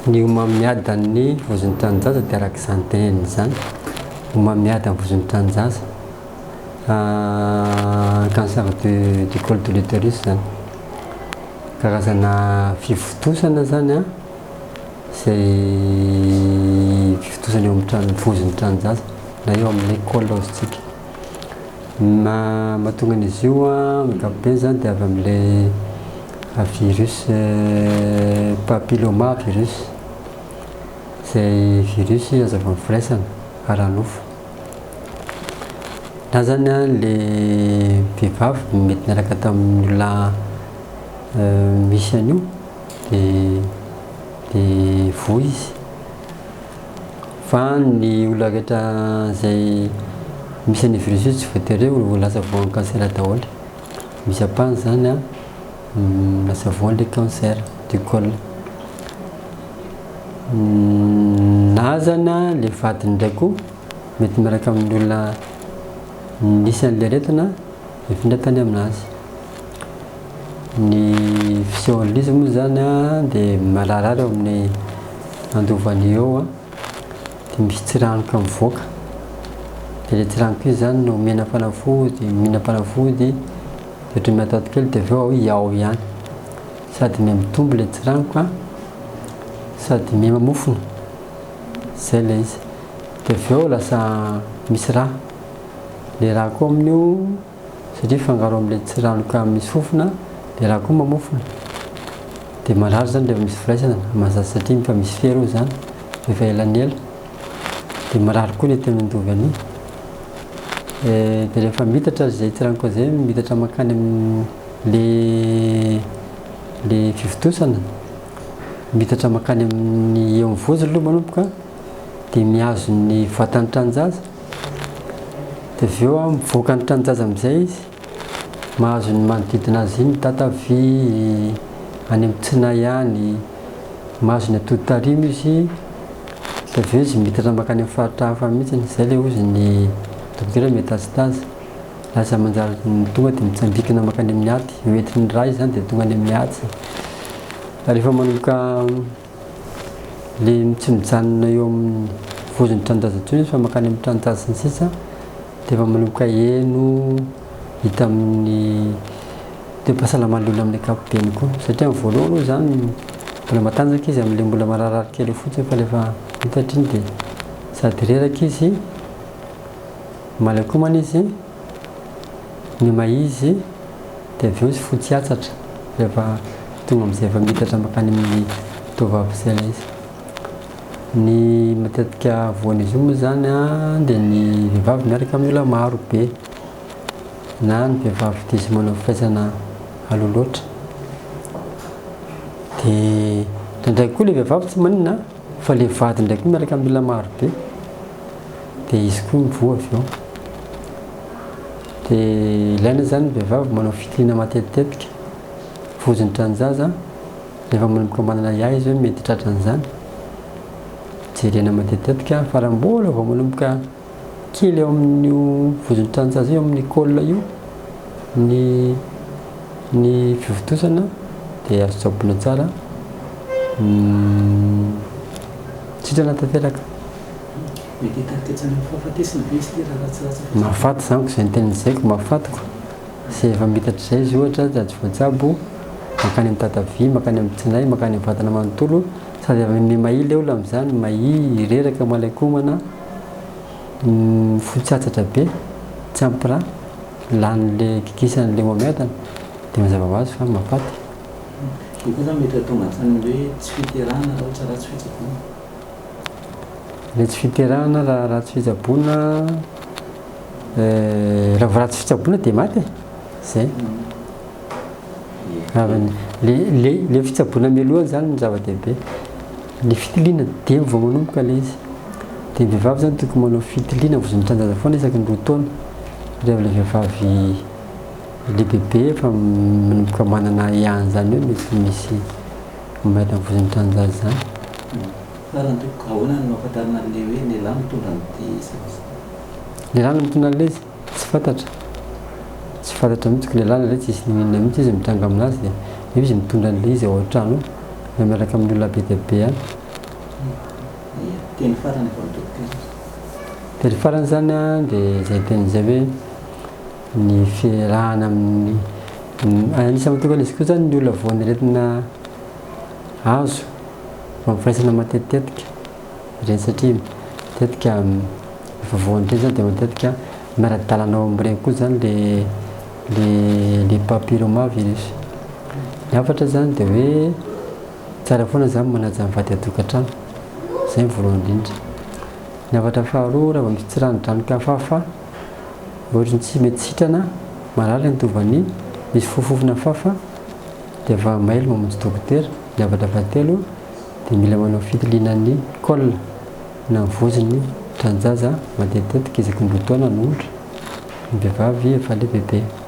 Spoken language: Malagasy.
Ny homamiadan'ny vozon'ny tranon-jaza dia araka izany tenenina izany, homamiadan'ny vozon'ny tranon-jaza, cancer du du col de l'utérus izany. Karazana fivontosana izany an, izay fivontosana eo amin'ny trano vozon'ny tranon-jaza na eo amin'ny col hozy tsika. Mahatonga an'izy io amin'ny ankapobeny izany dia avy amin'ilay virus papilloma virus izay virus azo avy amin'ny firaisana ara-nofo. Na izany an ilay vehivavy mety niaraka tamin'ny olona misy an'io dia dia voa izy. Fa ny olona rehetra izay misy an'io virus io tsy voatery hoe ho lasa voan'ny cancer daholo. Misy ampahany izany an, lasa voan'ilay cancer du col. Na azany an, ilay vadiny indray koa mety miaraka amin'ny olona nisy an'ilay aretina nifindra tany aminazy. Ny fisehon'ilay izy moa izany an dia mararirary eo amin'ny andovany eo an, dia misy tsiranoka mivoaka. Dia ilay tsiranoka io izany no omena fanafody, mihinam-panafody, dia ohatran'ny miatoato kely dia avy eo ao ihany. Sady mihamitombo ilay tsiranoka sady mihamamofona, izay ilay izy. Dia avy eo lasa misy rà. Ilay rà koa amin'io satria mifangaro amin'ilay tsiranoka misy fofona ilay rà koa mamofona dia marary zany rehefa misy firaisana mahazatra satria efa misy fery eo zany rehefa ela ny ela dia marary koa ny aty amin'ny andovy any dia rehefa mitatra izay tsiranoka izay mitatra mankany amin'le le fivontosana mitatra mankany amin'ny eo amin'ny vozony aloha manomboka dia mihazo ny vatan'ny tranon-jaza Dia avy eo mivoaka ny tranon-jaza amin'izay izy, mahazo ny manodidina azy iny, tatavia, any amin'ny tsinay any, mahazo ny atody tarimo izy, dia avy eo izy miditra mankany amin'ny faritra hafa mihitsy, izay ilay hozy ny dokotera métastase, lasa manjary tonga dia mitsambikina mankany amin'ny aty, hoentin'ny rà izy izany dia tonga any amin'ny aty. Rehefa manomboka Le tsy mijanona eo amin'ny vozon'ny tranon-jaza intsony izy fa mankany amin'ny tranon-jaza sy ny sisa dia efa manomboka heno hita amin'ny toe-pahasalaman'ny olona amin'ny ankapobeny koa satria amin'ny voalohany aloha izany mbola matanjaka izy amin'ilay mbola mararirary kely eo fotsiny fa rehefa mitatra iny dia sady reraka izy malakomana izy ny mahia izy dia avy eo izy fotsy hatsatra rehefa tonga amin'izay efa mitatra mankany amin'ny tovovavy izay ilay izy. Ny matetika voan'izy io moa izany an dia ny vehivavy miaraka amin'ny olona maro be na ny vehivavy diso manao firaisana aloha loatra. Dia indraindray koa ilay vehivavy tsy maninona fa ilay vady indray koa miaraka amin'ny olona maro be dia izy koa mivoa avy eo. Dia ilaina izany ny vehivavy manao fitiliana matetitetika, vozon'ny tranon-jaza, rehefa manomboka manana ahiahy izy hoe mety tratran'izany, jerena matetitetika fa raha mbola vao manomboka kely eo amin'io vozon'ny tranon-jaza io, amin'ny col io ny ny fivontosana dia azo tsaboina tsara, sitrana tanteraka. Mety hitarika hatrany amin'ny fahafatesana ve izy ity raha ratsiratsy fitsaboana? Mahafaty izany ko izay niteny izay ko mahafaty ko, izay efa mitatra izay izy ohatra dia tsy voatsabo, mankany amin'ny tatavia, mankany amin'ny tsinay, mankany amin'ny vatana manontolo, sady avy amin'ny mahia ilay olona amin'izany, mahia, reraka, malain-komana, fotsy hatsatra be, tsy ampy rà, lanin'ilay kikisan'ilay homamiadana, dia mazava ho azy fa mahafaty. Io koa izany mety hahatonga hatrany hoe tsy fiterahana raha ohatra ratsy fitsaboana. Ilay tsy fiterahana raha ratsy fitsaboana raha vao ratsy fitsaboana dia maty e, zay. Le le le fitsaboana mialoha zany no zava-dehibe. Ny fitiliana dia vao manomboka ilay izy. Dia ny vehivavy zany tokony manao fitiliana vozon-tranjaza foana isaky ny 2 taona. Rehefa ilay vehivavy lehibebe efa manomboka manana ahiahy an'izany hoe mety misy mahita ny vozon-tranjaza izany. Farany tompoko, ahoana no ahafantarana an'ilay hoe lehilahy mitondra an'ity zavatra ity? Lehilahy no mitondra an'ilay izy? Tsy fantatra. Tsy fantatra mihitsy ko lehilahy na tsisy n'inon'inona mihitsy izy mitranga aminazy dia nefa izy mitondra an'ilay izy ao an-trano ao na miaraka amin'ny olona be dia be any. Ia. Teny farany avy amin'ny dokotera. Teny farany izany an, dia izay teny izay hoe ny fiarahana amin'ny anisan'ny mahatonga an'izy koa izany ny olona voan'ny aretina azo fampiraisana matetitetika ireny satria matetika rehefa voan'ireny izany dia matetika miara-dalana ao amin'ireny koa izany le le le papilloma virus. Ny hafatra izany dia hoe tsara foana izany manaja ny vady an-tokantrano, izay ny voalohany indrindra. Ny hafatra faharoa raha vao misy tsiranodranoka hafahafa ohatry ny tsy mety sitrana, marary ny tovany, misy fofofofona hafahafa dia efa mailo mamonjy dokotera. Ny hafatra fahatelo dia mila manao fitiliana ny col na ny vozon'ny tranon-jaza matetitetika isaky ny 2 taona no ohatra ny vehivavy efa lehibebe.